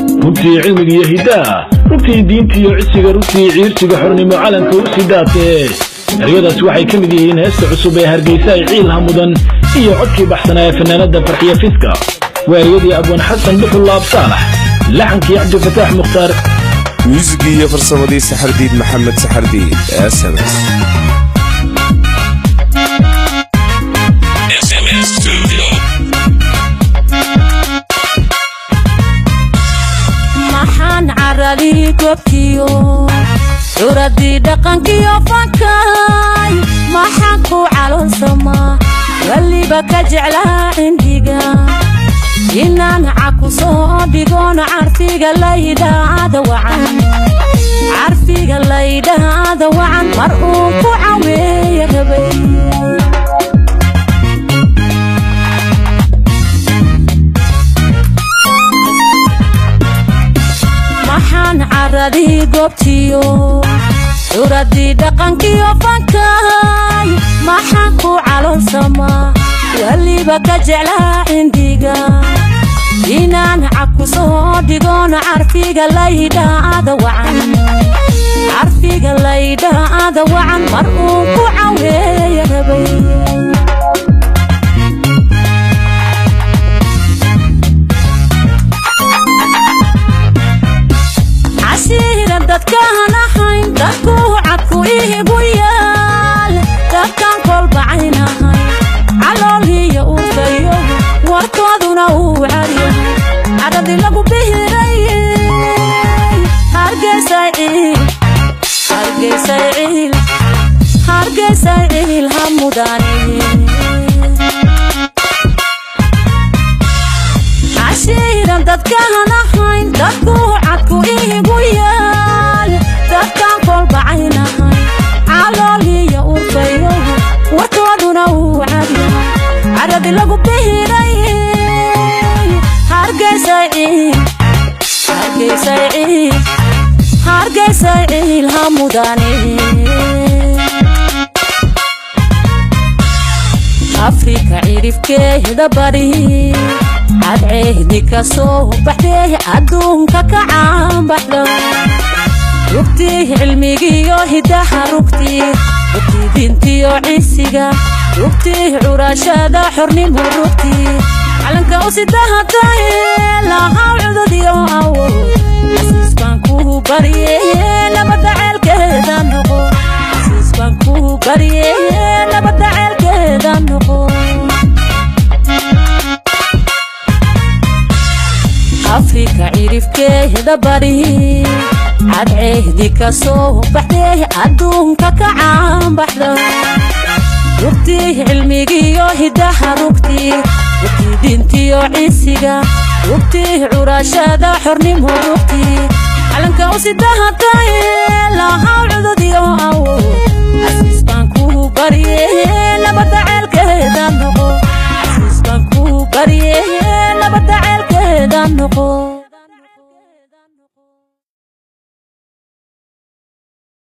Rugtii cilmiga iyo hiddaha, rugtii diinta iyo cisiga, rugtii ciirsiga xornimo calanka u sidaatee. Eryadaas waxay ka mid yihiin heesta cusub ee Hargeysa ay ciilha mudan iyo codkii baxsanaa ee fanaanada Farxiya Fiska. Waa eryadii Abwaan Xasan Dhuxul Laab Saalax, laxankii Cabdifataax Mukhtaar, muusigii iyo farsamadii Saxardiid Maxamed Saxardiid SMS. SMS Studio. Maxaan caradii goobtiyo curadii dhaqankiyo fankay, maxaan ku caloolsamaa weliba ka jeclaa cindiga inaan caku soo dhigoon carfiga laydhaada wacan, carfiga laydhaada wacan mar uu ku caweeya rabay. Maxaan caradii goobtiyo curadii dhaqankiyo fankay, maxaan ku caloolsamaa weliba ka jeclaa cindiga inaan caku soo dhigoon carfiga laydhaada wacan, carfiga laydhaada wacan mar uu ku caweeya rabay. Cashiiran dadkaan ahayn, dadku cadku iigu yaal, dadkaan kolbacaynahay calooliyo urtayo warkooduna uu cadyahay, cadhadii lagu bihiray. Hargeysay ciil, Hargeysay ciil, Hargeysay ciil ha mudane. Cashiiran dadkaan ahayn, dadku cadku iigu yaal, dadkaan kolbacaynahay calooliyo urfayo warkooduna uu cadyahay, cadhadii lagu bihiray. Hargeysay ciil, Hargeysay ciil, Hargeysay ciil ha mudane. Afrika cirifkeeda bari cadceehdi ka soo baxdee adduunka ka caanbaxda, rugtii cilmigiyo hiddaha, rugtii, rugtii diintiyo cisiga, rugtii curashada xornimo, rugtii calanka u sidahatay lahaw cudadiyo awo. Xasiis baan kuu barye nabadda ceelkeeda noqo, xasiis baan kuu barye nabadda ceelkeeda noqo. Afrika cirifkeeda bari cadceehdi ka soo baxdee adduunka ka caanbaxda, rugtii cilmigiyo hiddaha, rugtii, rugtii diintiyo cisiga, rugtii curashada xornimo, rugtii calanka u sidahatay lahaw cudadiyo awo. Xasiis baan kuu barye nabadda ceelkeeda noqo, xasiis baan kuu barye nabadda ceelkeeda noqo.